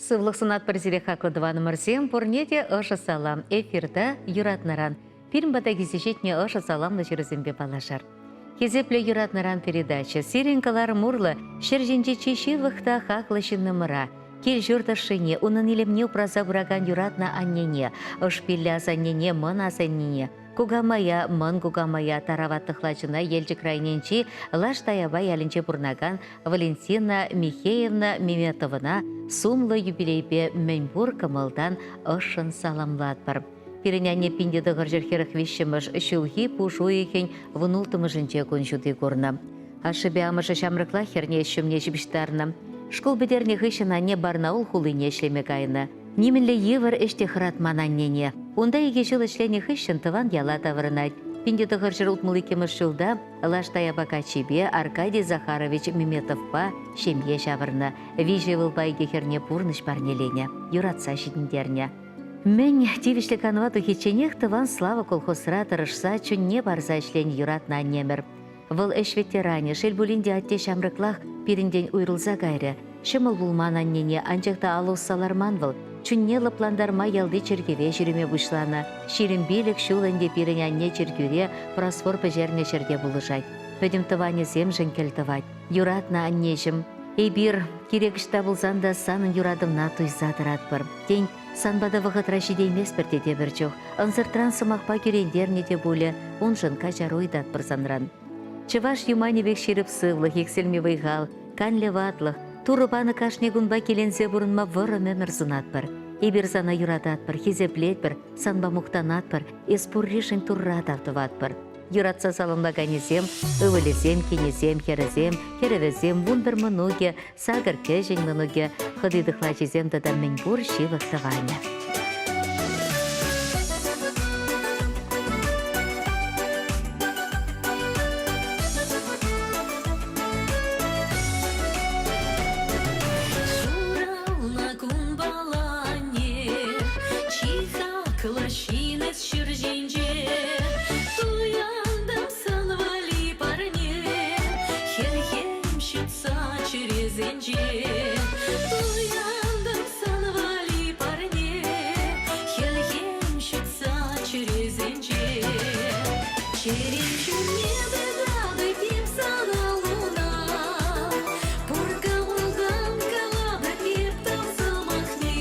Сывлӑх сунатпӑр сире хаклӑ тӑванӑмӑрсем, пурне те ӑшӑ салам. Эфирта юратнӑран пирӗн пата килсе ҫитнӗ ӑшӑ саламлӑ ҫырусемпе паллашар. Хисеплӗ юратнӑран передача сирӗн кӑларӑм урлӑ ҫӗр ҫинчи чи ҫывӑх та хаклӑ ҫыннӑмӑра, кил-ҫурт ӑшшине, унӑн илемне упраса пыракан юратнӑ аннене, ӑш пиллӗ асаннене, мӑн асаннене, Кукамая, мӑн кукамая тарават тӑхлачӑна Елчӗк районӗнчи Лаш Таяпа ялӗнче пурӑнакан Валентина Михеевна Меметовӑна сумлӑ юбилейпе мӗнпур кӑмӑлтан ӑшшӑн саламлатпӑр. Пирӗн анне 1943 ҫулхи пуш уйӑхӗн вунулттӑмӗшӗнче кун ҫути курнӑ. Ашшӗпе амӑшӗ ҫамрӑклах хӗрне ӗҫ ҫумне ҫыпӑҫтарнӑ. Шкул пӗтернӗ хыҫҫӑн анне Барнаул хулине ӗҫлеме кайнӑ. Нимӗнле йывӑр ӗҫ те хӑратман аннене. Унта икӗ ҫул ӗҫленӗ хыҫҫӑн тӑван яла таврӑнать. 1962 ҫулта Лаш Таяпа каччипе Аркадий Захарович Меметовпа ҫемье ҫавӑрнӑ. Виҫӗ ывӑлпа икӗ хӗрне пурнӑҫ парнеленӗ, юратса ҫитӗнтернӗ. Мӗн тивӗҫлӗ канӑва тухичченех тӑван Слава колхозра тӑрӑшса чунне парса ӗҫленӗ юратнӑ аннемӗр. Вӑл ӗҫ ветеранӗ, шел пулин те атте ҫамрӑклах пирӗнтен уйрӑлса кайрӗ. Ҫӑмӑл пулман аннене, анчах та алӑ усса ларман вӑл. Чунне лӑплантарма ялти чиркӗве ҫӳреме пуҫланӑ. 25 ҫул ӗнтӗ пирӗн анне чиркӳре просфор пӗҫернӗ ҫӗрте пулӑшать. Пӗтӗм тӑванӗсемшӗн кӗл тӑвать. Юратнӑ аннеҫӗм, эпир кирек ӑҫта пулсан та санӑн юратӑвна туйса тӑратпӑр. Тен, Сан пата вӑхӑтра ҫитейместпӗр те тепӗр чух. Ӑнсӑртран сӑмахпа кӳрентернӗ те пулӗ, уншӑн каҫару ыйтатпӑр санран. Чӑваш юманӗ пек ҫирӗп сывлӑх, иксӗлми вӑй-хал, канлӗ ватлӑх, Турӑ панӑ кашни кунпа киленсе пурӑнма вӑрӑм ӗмӗр сунатпӑр. Эпир сана юрататпӑр, хисеплетпӗр, санпа мухтанатпӑр, эс пурришӗн Турра тав тӑватпӑр. Юратса саламлаканӗсем, ывӑлӗсем, кинӗсем, хӗрӗсем, хӗрӗвӗсем, 11 мӑнукӗ, сакӑр кӗҫӗн мӑнукӗ, хӑти тӑхлачисем тата мӗнпур ҫывӑх тӑванӗ. Ҫуралнӑ кунпаланне чи хаклӑ ҫын эс ҫӗр ҫинче. Туянтӑм сан валли парне, хӗлхем ҫутса чӗресенче. Туянтӑм сан валли парне, хӗлхем ҫутса чӗресенче. Чӗрем ҫумне тытатӑп эп сана луна, пур кӑмӑлтан калатӑп эп тав сӑмахне.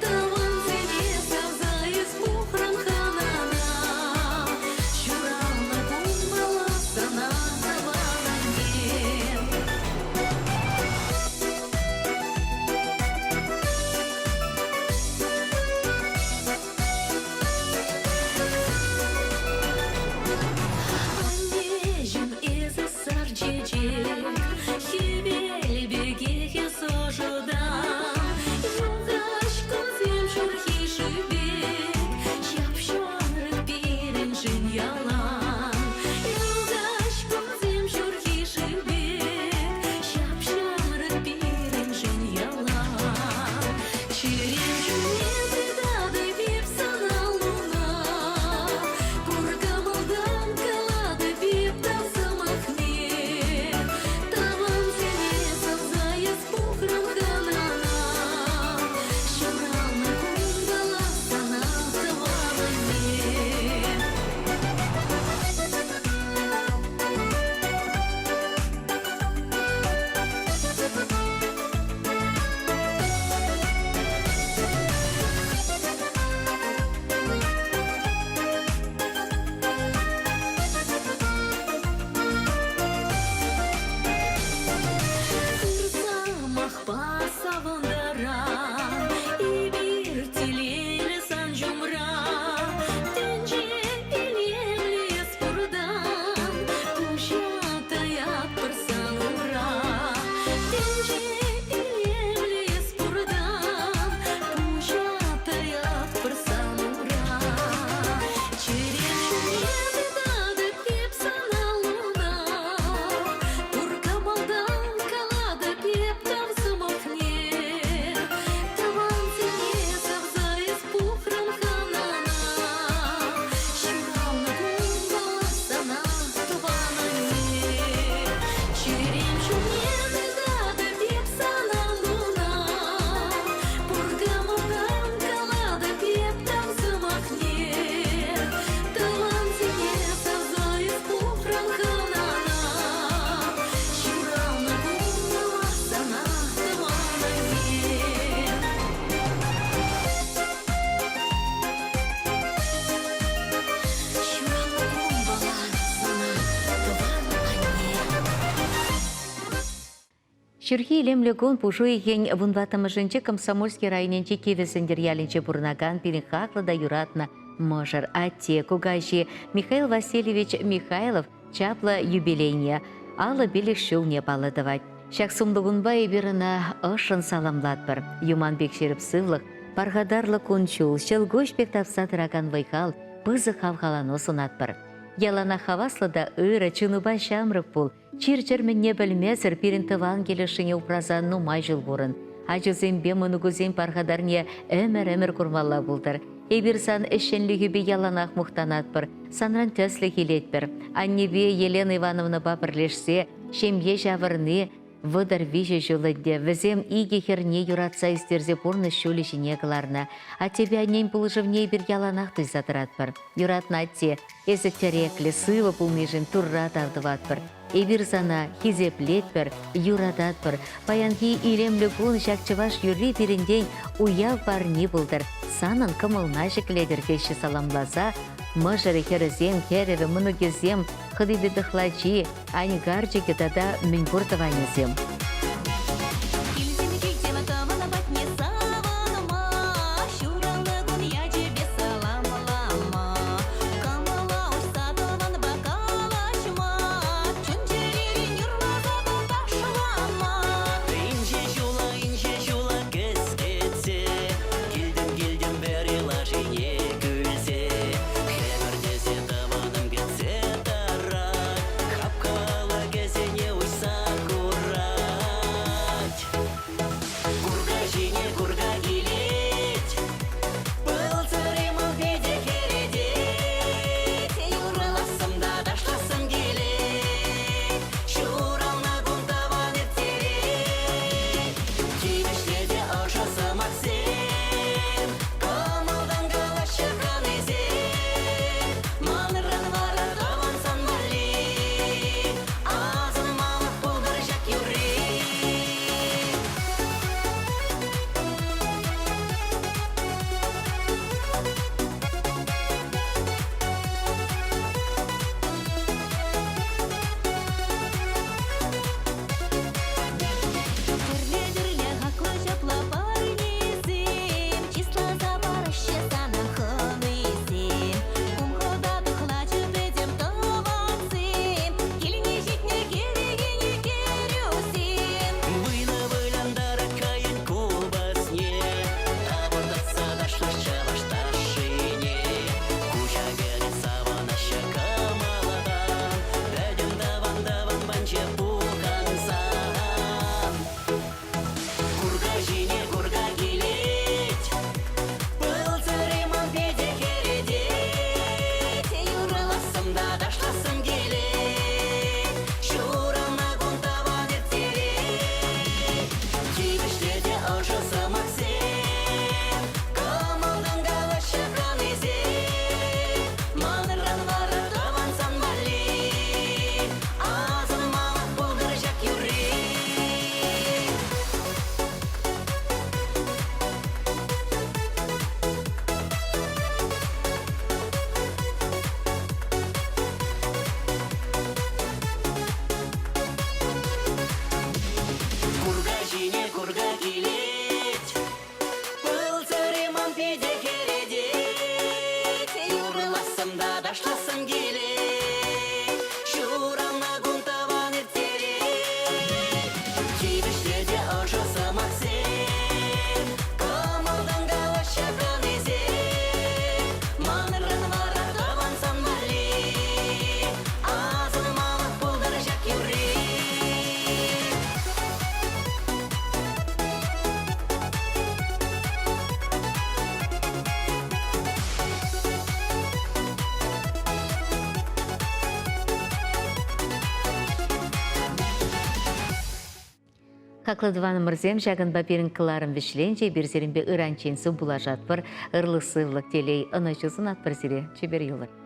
Тӑвансене савса эс пухрӑн хӑнана, Ҫуралнӑ кун сана тӑван аннем. Ҫурхи илемлӗ кун пуш уйӑхӗн вунтӑваттӑмӗшӗнче Комсомольски районӗнчи Кивӗ Сӗнтӗр ялӗнче пурӑнакан пирӗн хаклӑ та юратнӑ мӑшӑр, атте, кукаҫи Михаил Васильевич Михайлов чаплӑ юбилейне, 55 ҫулне паллӑ тӑвать. Ҫак сумлӑ кунпа эпир ӑна ӑшшӑн саламлатпӑр. Юман пек ҫирӗп сывлӑх, пархатарлӑ кун-ҫул, ҫӑлкуҫ пек тапса тӑракан вӑй-хал, пысӑк хавхалану сунатпӑр. Яланах хаваслӑ та ырӑ, чунупа ҫамрӑк пул, Чир-чӗр мӗнне пӗлмесӗр пирӗн тӑван килӗшшине упраса нумай ҫул пурӑн. Ачусемпе мӑнукусен пархатарне ӗмӗр-ӗмӗр курмалла пултӑр. Эпир сан ӗҫченлӗхӳпе яланах мухтанатпӑр, санран тӗслӗх илетпӗр. Аннепе Елена Ивановнӑпа пӗрлешсе ҫемье ҫавӑрни 33 ҫул ӗнтӗ. Вӗсем икӗ хӗрне юратса ӳстерсе пурнӑҫ ҫулӗ ҫине кӑларнӑ. Аттепе аннен пулӑшӑвне эпир яланах туйса тӑратпӑр. Юратнӑ атте, эсӗ тӗреклӗ, сывӑ пулнишӗн Турра тав тӑватпӑр. Эпир сана хисеплетпӗр, юрататпӑр. Паянхи илемлӗ кун ҫак чӑваш юрри пирӗнтен уяв парни пултӑр. Санӑн кӑмӑлна ҫӗклетӗр теҫҫӗ саламласа мӑшӑрӗ, хӗрӗсем, кӗрӗвӗ, мӑнукӗсем, хӑтипе тӑхлачи, анкарчӑкӗ тата мӗнпур тӑванӗсем. Килсем килсем тӑван патне савӑнма, ҫуралнӑ кун ячӗпе саламлама, кӑмӑла уҫса тӑванпа калаҫма, чун-чӗререн юрласа ташлама. Инҫе ҫула, инҫе ҫула кӗскетсе, килтӗм, килтӗм вӗри лашине кӳлсе, хӗпӗртесе тӑванӑм кӗтсе тӑрать. Хапхалӑкӗсене уҫса курать. Курка ҫине курка килет, пыл сӑри ман питӗ хӗретет. Юрлассӑм та ташлассӑм килет, ҫуралнӑ кун тӑван ирттерет. Тивӗҫлӗ те ӑшӑ сӑмахсем, кӑмӑлтан калаҫҫӗ хӑнисем. Манран вара тӑван сан валли асӑнмалӑх пултӑр ҫак юрри. Тӗрлӗ-тӗрлӗ хаклӑ ҫапла парнесем чысласа параҫҫӗ сана хӑнисем. Кум-хӑта тӑхлачӑ пӗтӗм тӑвансем, килне ҫитнӗ кӗрекене кӗрӳсем. Вӑйлӑ вылянтарать хӑйӗн купӑсне, тапӑртатса ташлать чӑваш ташшине. Куҫа кӗрет савӑнаҫҫӗ кӑмӑлтан, пӗтӗм тӑван-тӑван панче пухӑнсан. Курка ҫине курка килет, пыл сӑри ман питӗ хӗретет. Юрлассӑм та ташлассӑм килет, ҫуралнӑ кун тӑван ирттерет. Тивӗҫлӗ те ӑшӑ сӑмахсем, кӑмӑлтан калаҫҫӗ хӑнисем. Манран вара тӑван сан валли асӑнмалӑх пултӑр ҫак юрри. Курка ҫине курка килет, пыл сӑри ман питӗ хӗретет. Юрлассӑм та ташлассӑм килет, ҫуралнӑ кун тӑван ирттерет. Тивӗҫлӗ те ӑшӑ сӑмахсем, кӑмӑлтан калаҫҫӗ хӑнисем. Манран вара тӑван сан валли асӑнмалӑх пултӑр ҫак юрри. Хаклӑ тӑванӑмӑрсем, ҫакӑнпа пирӗн кӑларӑм вӗҫленчӗ. Эпир сирӗнпе ыранччен сывпуллашатпӑр. Ырлӑх-сывлӑх, телей, ӑнӑҫу сунатпӑр сире. Чипер юлӑр.